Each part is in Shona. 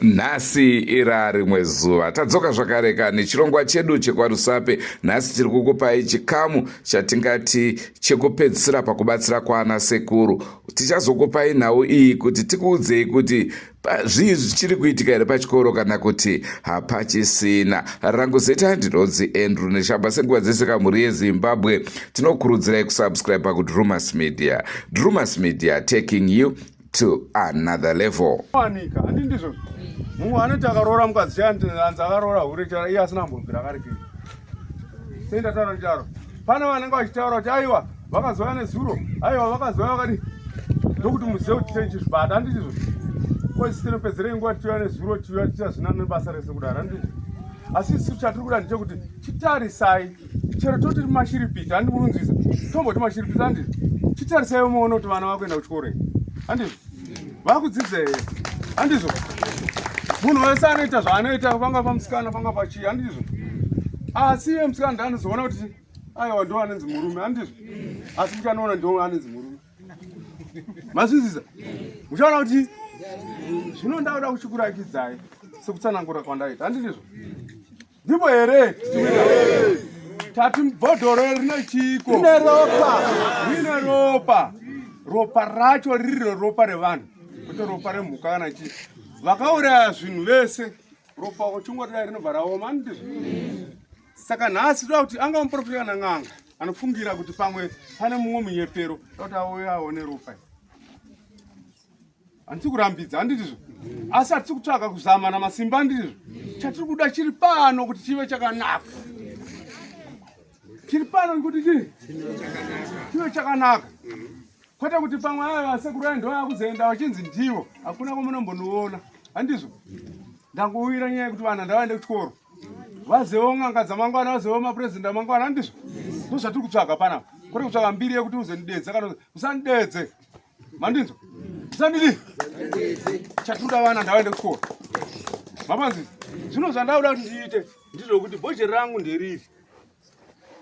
Nhasi ira rimwe zuva tadzoka zvakare ka nechirongwa chedu chekwaRusape. Nhasi tiri kukupai chikamu chatingati chekupedzisira pakubatsira kwaana sekuru. Tichazokupai nhau iyi kuti tikuudzei kuti zvii zvichiri kuitika here pachikoro kana kuti hapachisina. Rangu zita ndinonzi Andrew Neshamba. Senguva dzese kamhuri yeZimbabwe tinokurudzirai kusubscribe kuDrumas Media. Drumas Media taking you to another level. Wanika, handi ndizvo. Mumwe anoti akaroora mukadzi chanzi anzi akaroora hure chara iye asina kumbobvira akarekera. Sei ndataura ndicharo? Pane vanenge vachitaura kuti aiwa vakazouya nezuro, aiwa vakazouya vakadi ndokuti muzive kuti sei chizvibata handi ndizvo. Ko isu tinopedzerei nguva tichiuya nezuro tichiuya tichiita zvina nebasa rese kudaro handi ndizvo. Asi isu chatiri kuda ndechekuti chitarisai chero toti mashiripiti handi murunzisa tomboti mashiripiti handi chitarisai muone kuti vana vakuenda kuchikoro here handizvo vakudzidza here handizvo munhu wese anoita zvaanoita panga pamusikana panga pachii handizvo asi iye musikana ndaanozoona kuti aiwa ndo anonzi murume handizvo asi muchanoona ndo anonzi murume mazvizisa muchaona kuti zvino ndakuda kuchikurakidzai sekutsanangura kwandaita handizvo Ndipo here? Tati bhodhoro rine chiko? Rine ropa. Rine ropa. Ropa racho riri ropa revanhu, kwete ropa remhuka kana chii. Vakauraya zvinhu vese, ropa uchingodai rinobva raoma, handizvo? Saka nhasi toda kuti anga muprofita kana n'anga anofungira kuti pamwe pane mumwe munyepero, toda kuti auye aone ropa. Handisi kurambidza, handizvo? Asi hatisi kutsvaga kuzama namasimba, handizvo? Chatiri kuda chiri pano kuti chive chakanaka. Chiri pano kuti chii? Chive chakanaka. Kwete kuti pamwe ayo asekuru ayo ndoya kuzoenda vachinzi ndivo. Hakuna kwamunombondiona. Handizvo? Ndangowira nyaya yekuti vana ndavaende kuchikoro. Vazewo n'anga dzamangwana, vazewo mapresident amangwana, handizvo? Ndozvatiri kutsvaga panapa. Kwete kutsvaga mbiri yekuti uzondidedza kana usandidedze. Mandinzwa? Sandidi. Chatuda vana ndavaende kuchikoro. Mapanzi, zvino zvandakuda kuti ndiite ndizvokuti bhojeri rangu nderiri.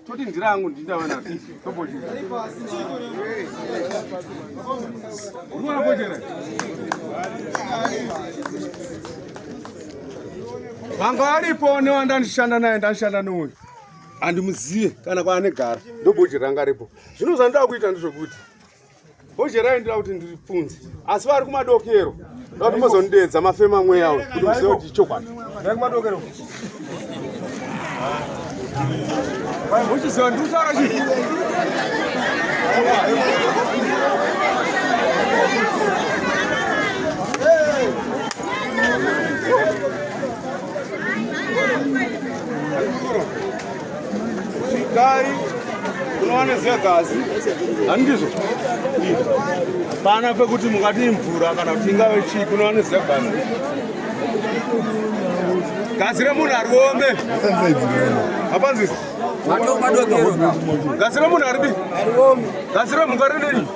Toti ndirangu ndindava naro. Tobhojeri. Unoona bhojeri? Vanga aripo newandandishanda naye ndandishanda neuyu. Handimuzive kana kwaanegara. Ndobhojeri ranga ripo. Zvino zvandoda kuita ndizvokuti Bhozherai ndira kuti ndiripunze asi vari kumadokero ndoda kuti mozondideedza mafema mweya uyu kuti muzive kuti ichokwadi. Vari kumadokero. Muchiziva ndiri kutaura chii? Svikai kunowana ziya gazi handizvo hapana pekuti mungati imvura kana kuti ingave chii kunowana ziya gazi gazi remunhu hariome hapanzisi gazi remunhu haridi gazi remhuka rinini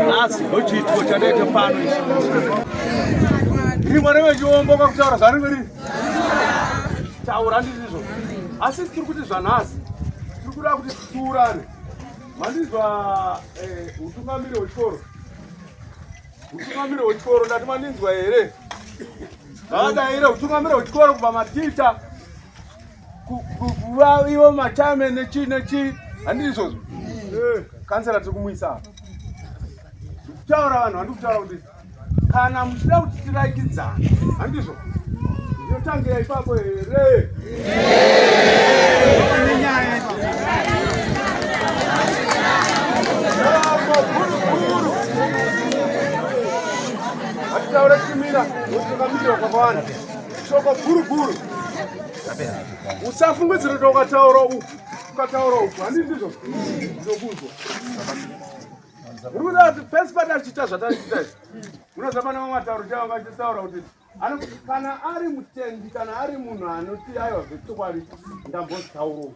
Nhasi ndochiitiko chataita pano ichi. Rimwe revechiombo kakutaura zvarimwe riri. Taura ndizvo. Asi tiri kuti zvanhasi tiri kuda kuti titsiurane. Mandinzwa eh, utungamiri hwechikoro. Utungamiri hwechikoro ndati mandinzwa here? Vadaire utungamiri hwechikoro kubva maticha kuva ivo machame nechii nechii handii izvozvo eh, kansela tiri kumuisa apa ndikutaura vanhu vandiri kutaura kuti kana muchida kuti tiraikidzana handizvo ndinotangira ipapo here Hatitaure chimira, utungamirira kwakawanda. Shoko guru guru. Usafungidzira kuti ukataura uku, ukataura uku, handii ndizvo? Ndinokunzwa. Uri kuda kuti pese patachiita zvatachiita izvi. Unoziva pane mamwe matauro chaiwo vachitaura kuti kana ari mutendi kana ari munhu anoti aiwa zvechokwadi ndambozitaurawo.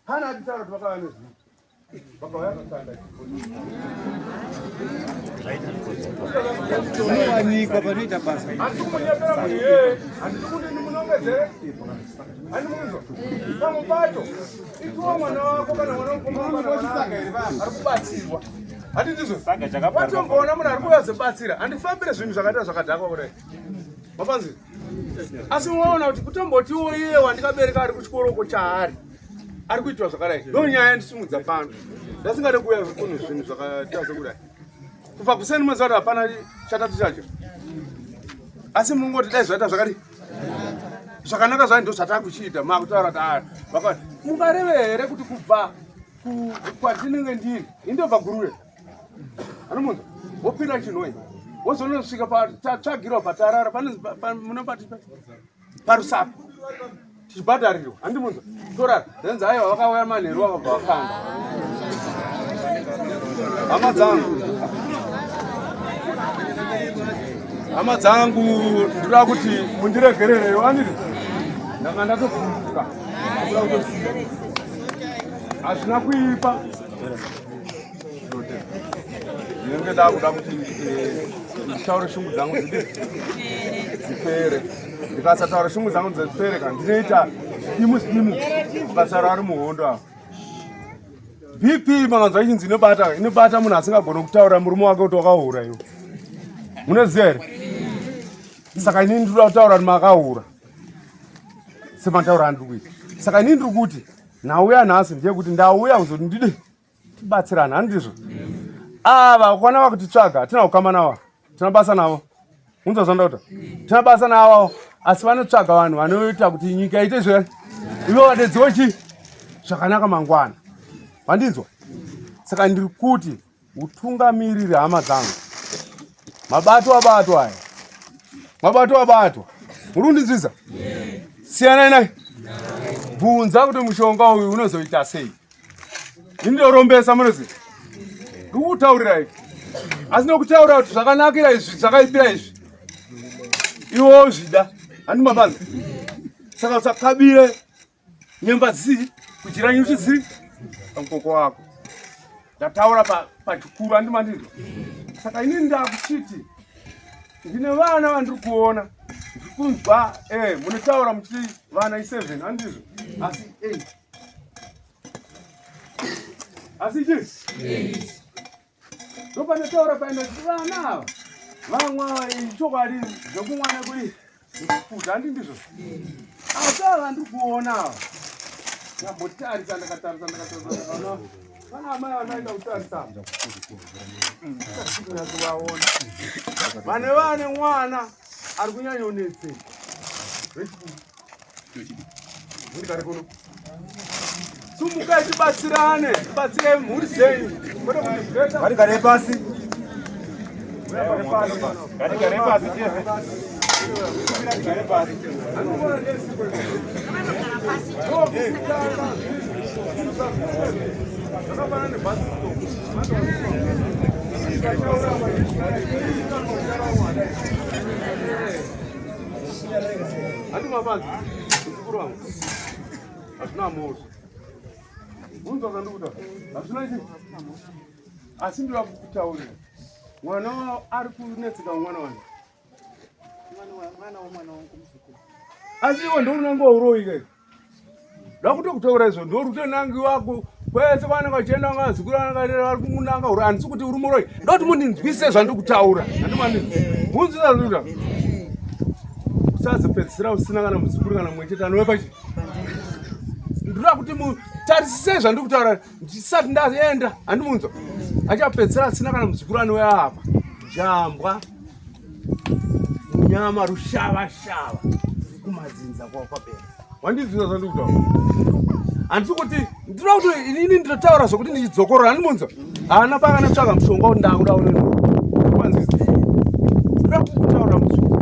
Hana achitaura kuti vakauya nezvii vakauya vakanda Unowanikwa panoita basa. Handisi kumunyepera munhu iyeye, handisi kuti ndimunongedzere. Handimunzwa. Pamwe pacho itiwo mwana wako kana mwana wako ari kubatsirwa. Hati ndizvo. Watomboona munhu ari kuuya kuzobatsira. Handifambire zvinhu zvakaita zvakadhakwa kudai. Mapanzi. Asi unoona kuti kutombotiwo iye wandikabereka ari kuchikoro uko chaari. Ari kuitwa zvakadai. Ndo nyaya yandisimudza pano. Ndasingade kuuya kuno zvinhu zvakaita sekudai. Kubva kuseni mazuva kuti hapana chatatu chacho. Asi munongoti dai zvaita zvakadii? Zvakanaka zvai ndo zvatakuchiita makutaura kuti ah, vaka mungareve here kuti kubva kwatinenge ndiri indobva guruve anomunzwa wopinda chinhoi wozonosvika tatsvagirwa patarara munopati parusapo tichibhadharirwa handimunzwa torara zenzi aiwa vakauya manheru vakabva vakanda hama dzangu hama dzangu ndinoda kuti mundiregererewo anditi ndanga ndatobvunduka hazvina kuipa ndinenge ndakuda kuti eh, nditaure shungu dzangu dzidi dzipere ndikasataura shungu dzangu dzipere ka ndinoita zvidimu zvidimu ukasara ari muhondo avo bp makanzwa ichinzi inobata inobata munhu asingagone kutaura murume wake kuti wakahura iwe munoziva here saka inini ndinoda kutaura kuti makahura semataura andiri kuita saka inini ndiri kuti nhauya nhasi ndeyekuti ndauya kuzoti ndide tibatsirana handizvo ava kwana vakutitsvaga hatina kukama navo tina basa navo unzwa zvandauta tina basa navo asi vanotsvaga vanhu vanoita kuti nyika ite zve ivo vadedziwo chii zvakanaka mangwana vandinzwa saka ndiri kuti Utungamiriri hama dzangu. Mabato abatwa aya. Mabato abatwa. Muri kundinzwisa? Siyanai naye. Bvunza kuti mushonga uyu unozoita sei. Ini ndorombesa munoziva. Ndikutaurirai. Asi nokutaura kuti zvakanakira izvi, zvakaipira izvi. Iwe wozvida. Handi mabanza. Saka usakabire nyemba dzii kudyira nyuchi dziri pamukoko wako ndataura pachikuru pa andimandizwa saka inini ndakuchiti ndine vana vandiri kuona ndiri kunzwa eh, munotaura muchiti vana iseven andizvo asi eight asi chii ndopanotaura paenda kuti vana ava vamwe ava chokwadi zvekumwana kuri zvekufuta handi ndizvo asi ava ndiri kuona ava ndambotarisa ndakatarisa ndakatarisa ndakaona vana amai vanoenda kutarisa kuvaona vane vane mwana ari kunyanyonetseka vechikuru Ndigare kuno. Sumukai tibatsirane, tibatsire mhuri dzenyu. Kwete kuti zveta. Ngatigare pasi. Ngatigare pasi tese. Ngatigare pasi. Zvakafanana nebhasi stop. Handi mapanzi, muzukuru wangu. Hazvina mhosva. Unzwa zvandikuta. Hazvina chii? Asi ndoda kukutaurira. Mwana wao ari kunetseka mwana wani. Mwana womwana wangu muzukuru. Asi iwe ndounanga uroyi ke. Ndakutokutaura izvo ndorutonangiwa kwese kwaanenge achienda vanga vazukuru vanenge vari kumunanga uri handisi kuti uri muroyi ndoti mundinzwise zvandiri kutaura handimandinzwisa zvandiri kutaura usazopedzisira usina kana muzukuru kana mumwe chete anouya pachi ndoda kuti mutarisise zvandiri kutaura ndisati ndaenda handimunzwa achapedzisira asina kana muzukuru anouya apa jambwa munyama rushavashava kumadzinza kwakwapera wandinzwisa zvandiri kutaura handisi kuti ndinoda kuti inini ndinotaura zvokuti ndichidzokorora handimunzwa haana pakanotsvaga mushonga kuti ndakuda unenwanzisa ndoda kutaura mushonga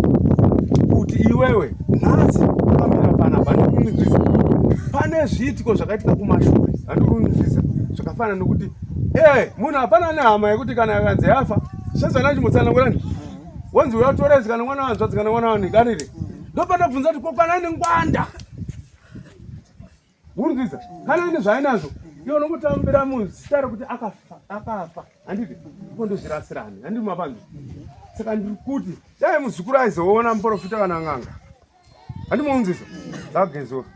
kuti iwewe nhasi wakamira panapa handikundinzwisa pane zviitiko zvakaitika kumashure handikundinzwisa zvakafanana nokuti ee munhu hapana nehama yekuti kana yakanzi yafa sezvanachimutsanangurani wanzi uya utorezi kana mwana wanzvadzi kana mwana wani kanire ndopandabvunza kuti ko kana ine ngwanda murikuzviza kana ine zvaainazvo iwe unongotambira muzita rekuti akafa akafa handiti ko ndozvirasirani handiti mapanzi saka ndiri kuti dai muzukuru aizoona muprofita kana n'anga handimuunzisa zvagezora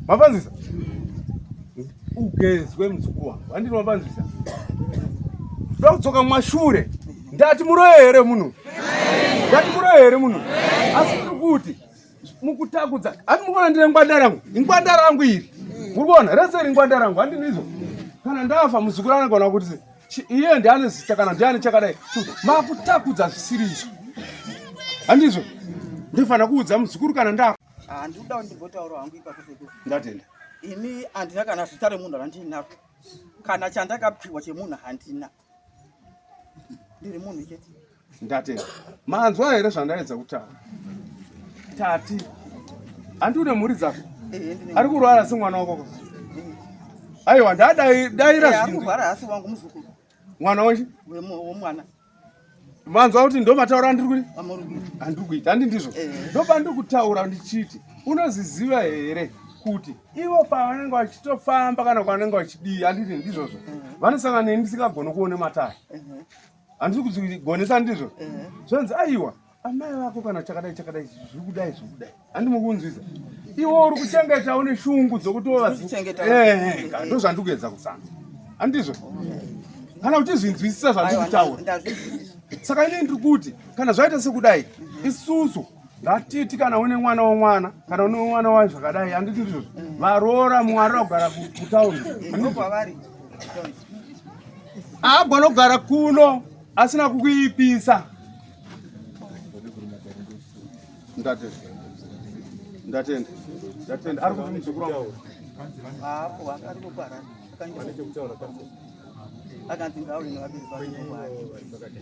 mapanzisa ugezwe muzukuru wangu handiti mapanzwisa ndoda kudzoka mumashure ndati muroye here munhu ndati muroye here munhu asi ndiri kuti mukutakudza handi mukuona ndine ngwanda rangu ingwanda rangu iri muri kuona rese iri ngwanda rangu handini izvo kana ndafa muzukuru anogona kuti iye ndiane zita kana ndiane chakadai makutakudza zvisiri izvo handizvo ndofanira kuudza muzukuru kana ndafa handikuda kuti ndimbotaura hangu ipapo sekuru ndatenda ini handina kana zita remunhu randinaro kana chandakapiwa chemunhu handina ndiri munhu chete ndatenda manzwa here zvandaedza kutaura tati handi une mhuri dzako ari kurwara semwana wako aiwa ndadaira zvinhu hasi wangu muzukuru mwana wenyu womwana manzwa kuti ndo mataura andiri kuti andiri kuita handi ndizvo ndopandiri kutaura ndichiti unoziziva here kuti ivo pavanenge vachitofamba kana kwavanenge vachidii handiti ndizvozvo vanosangana neni ndisingagoni kuone matare handisi kuzigonesa ndizvo zvonzi aiwa amai vako kana chakadai chakadai zviri kudai zviri kudai handi mukunzwisa iwe uri kuchengeta une shungu dzokuti ndo zvandiri kuedza kutsanga handizvo kana uchizvinzwisisa zvandiri kutaura saka inini ndiri kuti kana zvaita sekudai isusu ngatiti kana une mwana womwana kana une mwana wayo zvakadai handiti ndizvozvo varoora mumwe arira kugara kutauni haagona kugara kuno asina kukuipisa ndatenda ndatenda ndatenda ari kuti muzukuru wangu Hapo ari kuparara. Akanzi ngauye nevabereki vake.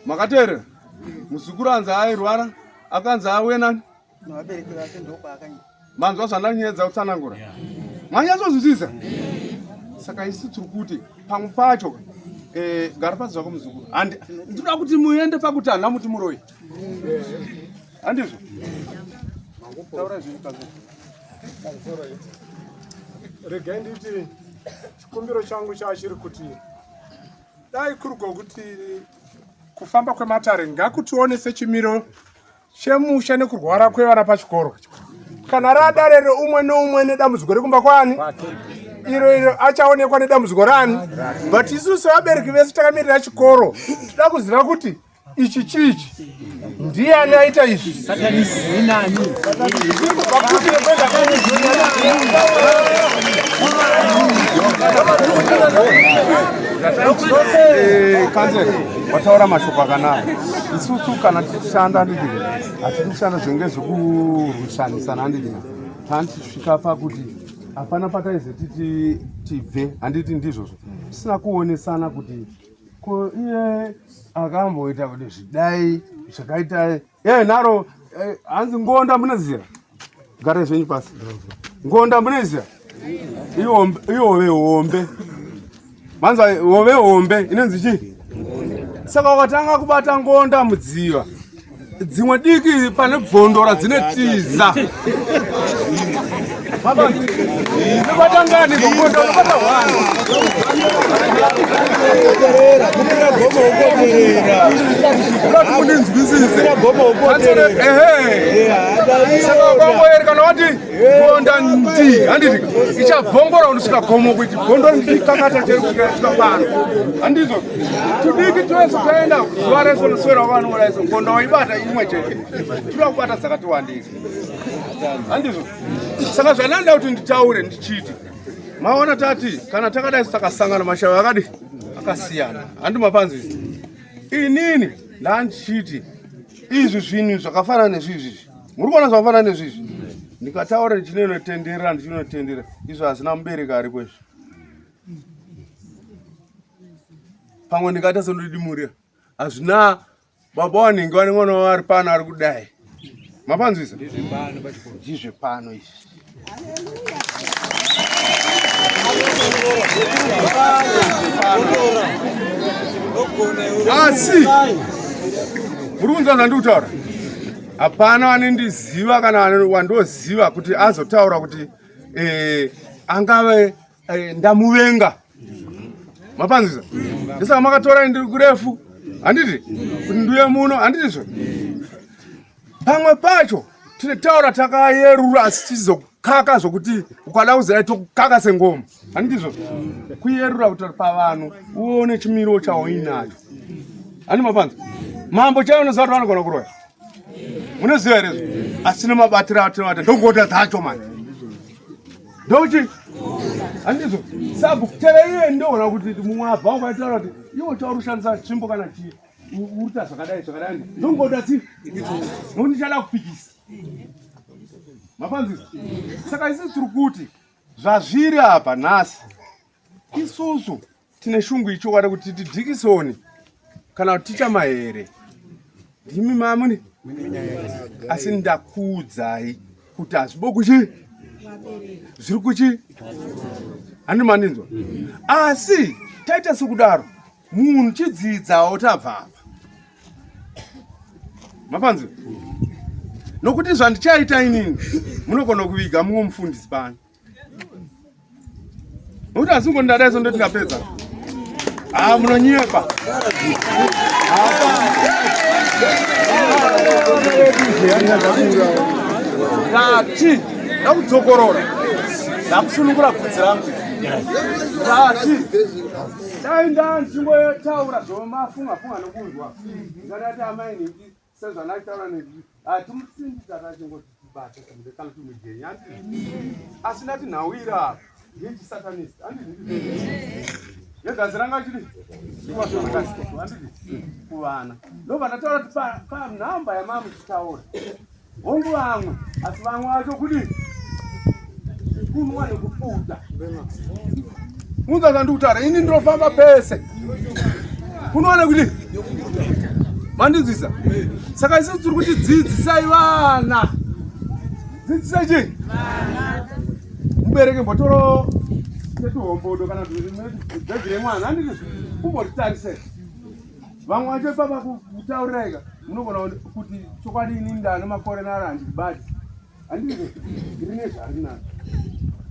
Makateerera? Muzukuru anzi airwara akanzi auye nani? Nevabereki vake ndokwaakanyika. Manzwa zvandanyedza kutsanangura? Manyatsozwisisa? Saka isu tiri kuti pamwe pacho eh, gara pasi zvako muzukuru. Handi ndinoda kuti muende pakuti handina muti muroyi. Handizvo? Taura zvinhu kazi. Regai nditi chikumbiro changu chachiri kuti dai kuri kwokuti kufamba kwematare ngakutionese chimiro chemusha nekurwara kwevana pachikoro kana radare reumwe neumwe nedambudziko rekumba kwani iro iro achaonekwa nedambudziko rani but isusu sevabereki vese takamirira chikoro toda kuziva kuti ichi chichi ndiani aita izvi Kanzera wataura mashoko akanaka isusu kana tichishanda handiti hatidi kushanda zvinenge zvekurwisanisana handiti tanisvika pakuti hapana pataizotiti tibve handiti ndizvozvo tisina kuonesana kuti ko iye akamboita kuti zvidai zvakaita e nharo eh, hanzi ngonda munoziva garai zvenyu pasi ngonda munoziva ihove hombe manzwa hove hombe inonzi chii saka ukatanga kubata ngonda mudziva dzimwe diki pane bvondora dzinetiza unobata ngani bvondora unobata hwani unoti mundinzwisise ehe saka ukangoeri kana wati bonda ndi handiti ichabvongora unosvika gomo kuti gondo ndikakata cheri kusvika pano handizvo tudiki twese twaenda zuva rese unoswera wakanouraiso gondo waibata imwe chete toda kubata dzakati wandei handizvo saka zvandanda kuti nditaure ndichiti maona tati kana takadai takasangana mashavi akadi akasiyana handi mapanzi inini ndandichiti izvi zvinhu zvakafanana nezvizvi muri kuona zvakafanana nezvizvi ndikataura ndichinenotenderera ndichinotendera izvo hazvina mubereki aripo izvi pamwe ndingaita sendodimurira hazvina baba wanhingi vane mwana wavo ari pano ari kudai mapanzwisa ndizve pano izvi asi muri kunzwa zvandiri kutaura hapana anendiziva kana wandoziva kuti azotaura kuti eh, angave eh, ndamuvenga mapanzisa ndisaka makatora ndiri kurefu handiti kuti nduye muno handitizvo pamwe pacho tinotaura takayerura asi tichizokaka zvokuti ukada kuzidai tokukaka sengoma. Handizvo? Kuyerura kuti pavanhu uone chimiro chauinacho. Handi mapanza? Mambo chaivo unoziva kuti vanogona kuroya. Munoziva here izvo? Asi nemabatiro atinoata ndongoda dzacho manje. Ndochi? Handizvo? Sabhuku chero iye ndoona kuti mumwe abva ukaitaura kuti iwe chauri kushandisa tsvimbo kana chii urikuita zvakadai zvakadai ndongoda tsi nokuti ndichada kupikisa. Mapanzisa? Saka isusu tiri kuti zvazviri apa nhasi isusu tine shungu ichokwadi kuti titi dhikisoni kana kuti ticha mahere ndimi mamune asi ndakuudzai kuti hazvibo kuchi zviri kuchi handi mandinzwa asi taita sekudaro munhu chidzidzawo tabva apa mapanzi nokuti zvandichaita inini munogona kuviga mumwe mufundisi pano nokuti asi ngondadai so ndoti ndapedza ah munonyepa ndati ndakudzokorora ndakusunungura bvudzi rangu ndati dai ndandichingotaura zvomafunga funga nokunzwa ndikadati amai nhingi sezvandakitaura nhingi hatimutsimbi takachingoti tibate kumbe kana kuti mujenya asi ndati nhawira apa ndechisatanist andizvi yegazi ranga chiri andizvi kuvana ndobva ndataura kuti panhamba yamamuchitaura Hongu vamwe, asi vamwe vacho kudii? Kunwa nekuputa. Unza zvandikutaura, ini ndinofamba pese. Kunwa nekudii? Mandinzwisa? Saka isu tiri kuti dzidzisai vana. Dzidzisai chii? Vana. Mubereki mbotoro tetuhombodo kana bhegi remwana, handiti? Kumboritarise. Vamwe vacho ipapa kutauriraika munogona kuti chokwadi ini ndane makore naro handibati handizvo ndiri nezvari nazvo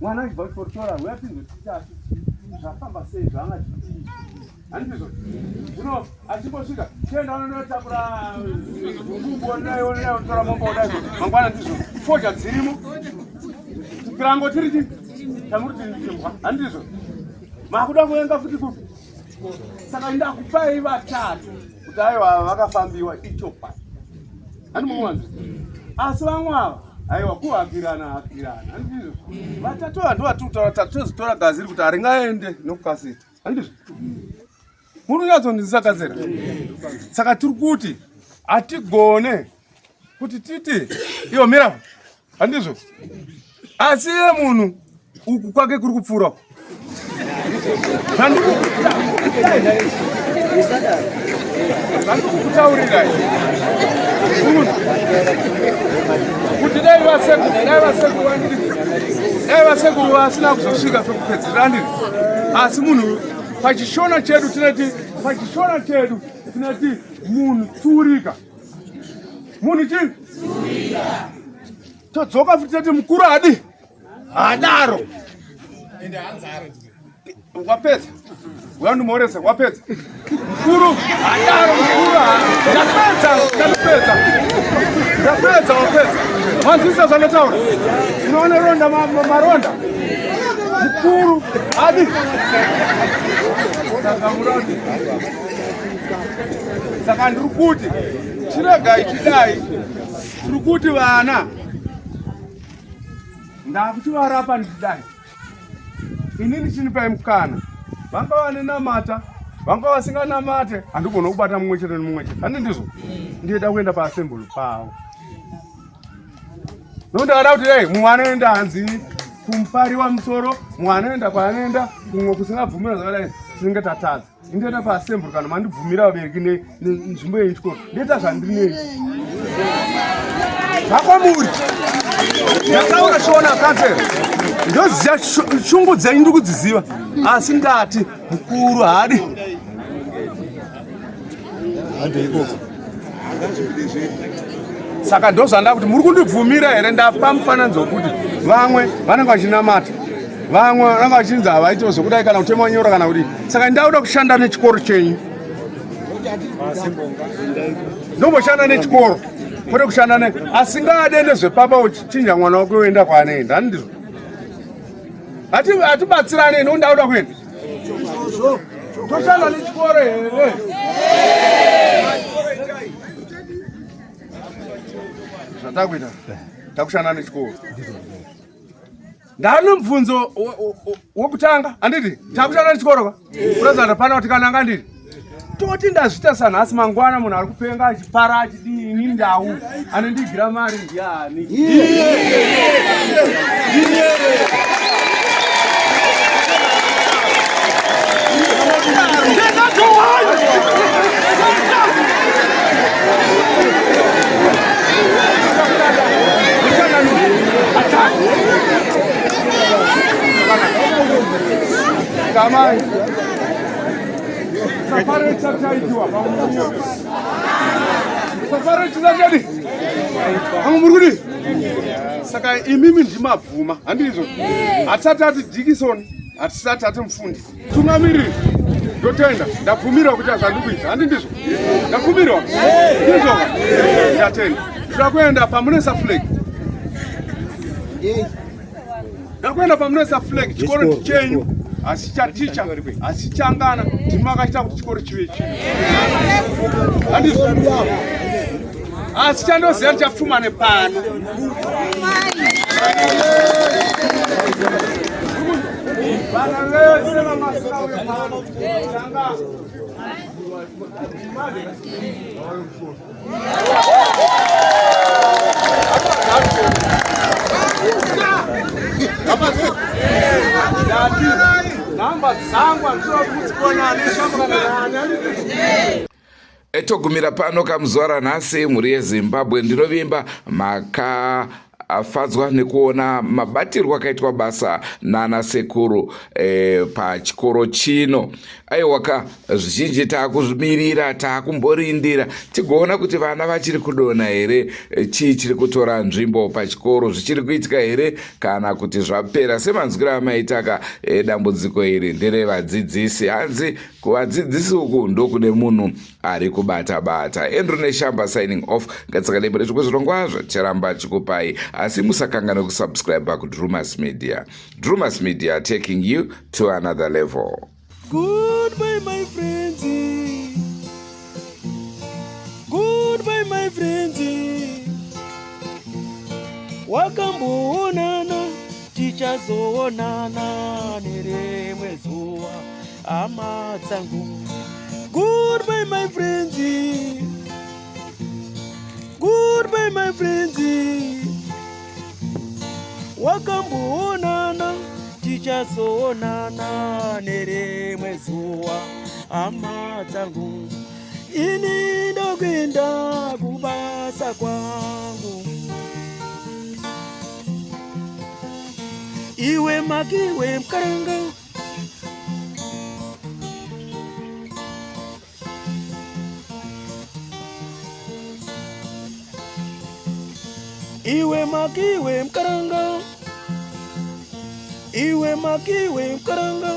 mwana achibva kuchikoro tora uya tinzwe tichati zvafamba sei zvaanga zvitii handizvo zvino achimbosvika chienda unonotakura zungubu onaionaotora mombe odai mangwana ndizvo foja dzirimo chirango chiri chi chamuri chimbwa handizvo makuda kuenda futi kupi saka ndakupai vatatu kuti aiwa vakafambiwa ichokwadi handi muwanzi asi vamwe ava aiwa kuhakirana hakirana handizvo vatatu ava ndivo vatiri kutaura tozitora gazi iri kuti haringaende nokukasika handizvo muri kunyatsondinzisa kazera saka tiri kuti hatigone kuti titi iwo mira handizvo asi iye munhu uku kwake kuri kupfuura zvandikukutaurirai kuti dai vasekuru dai vasekuru vandiri dai vasekuru vasina kuzosvika pekupedzisira andiri asi munhu pachishona chedu tinoti pachishona chedu tinoti munhu tsurika munhu chii todzoka futi tati mukuru adi hadaro wapedza uyandimhoresa wapedza mukuru hadaro mukuru ndapedza ndapedza ndapedza wapedza wanzwisisa zvandataura unoona ronda maronda mukuru adi saka ndiri kuti chiregai chidai tiri kuti vana ndakuchivarapa ndichidai inini chinipai mukana vanga vanenamata vanga vasinganamate handigona kubata mumwe chete nemumwe chete handi ndizvo ndiyeda kuenda paassembly pavo nokuti ndakada kuti ei mumwe anoenda hanzi kumupariwa musoro mumwe anoenda kwaanoenda kumwe kusingabvumira zvakadai tinenge tatadza Ndoita paassembly kana mandibvumira vabereki nenzvimbo yenyu chikoro ndoita zvandinei zvakwamuri ndataura shona kansera ndoziva shungu dzenyu ndiri kudziziva asi ndati mukuru haadi saka ndozvanda kuti muri kundibvumira here ndapa mufananidzo wekuti vamwe vanenge vachinamata vamwe vanenge vachinzi havaiti zvekudai kana kutema nyora kana kudii saka ndakuda kushanda nechikoro chenyu ndomboshanda nechikoro kwete kushanda ne asingade nezvepapa uchichinja mwana wake uenda kwaanoenda handizvo. Hatibatsirane ino ndauda kuenda. Toshanda nechikoro here? Zvatakuita takushanda nechikoro. Ndane mubvunzo wokutanga handiti takushanda nechikoro ka kuratidza kuti pana kuti kananga handiti toti ndazvita sanhasi mangwana munhu ari kupenga achipara achidii ini ndau anondigira mari ndiani Kamai. Safari chachaidiwa Safari chachadi. Hangu muri kudii? Saka imimi ndimabvuma, handizvo? Hatisati ati Dikison, hatisati ati mufundisi. Tungamiriri ndotenda ndabvumirwa kuita zvandikuita handi ndizvo ndabvumirwa ndizvo ndatenda ndoda kuenda pamunesa flag ndakuenda pamunesa flag chikoro chenyu asi chaticha asi changana ndimi makaita kuti chikoro chive chinhu handizvo asi chandoziva ndichapfuma nepano vana vese vamasauya pano tanga Nhamba dzangu handinoda kudzikonana neshamba kana nani. Togumira pano kamuzuva ranhasi mhuri yeZimbabwe ndinovimba makafadzwa nekuona mabatirwo akaitwa basa nana sekuru e, pachikoro chino aiwaka zvizhinji taakuzvimirira taakumborindira tigoona kuti vana vachiri kudonha here e, chii chiri kutora nzvimbo pachikoro zvichiri kuitika here kana kuti zvapera semanzwiro amaitaka e, dambudziko iri nderevadzidzisi hanzi Kuvadzidzisi uku ndokune munhu ari kubata bata. Andrew Neshamba signing off. Ngatisakadai pane zvimwe zvirongwa zvacharamba chikupai asi musakanganwe kusubscribe kuDrumas Media. Drumas Media taking you to another level. Goodbye my friends. Goodbye my friends. Wakamboonana tichazoonana nerimwe zuva. Hama dzangu. Goodbye my friends. Goodbye my friends. Wakamboonana tichazoonana nerimwe zuva hama dzangu. Ini ndokuenda kubasa kwangu. Iwe makiwe mkaranga Iwe makiwe mkaranga Iwe makiwe mkaranga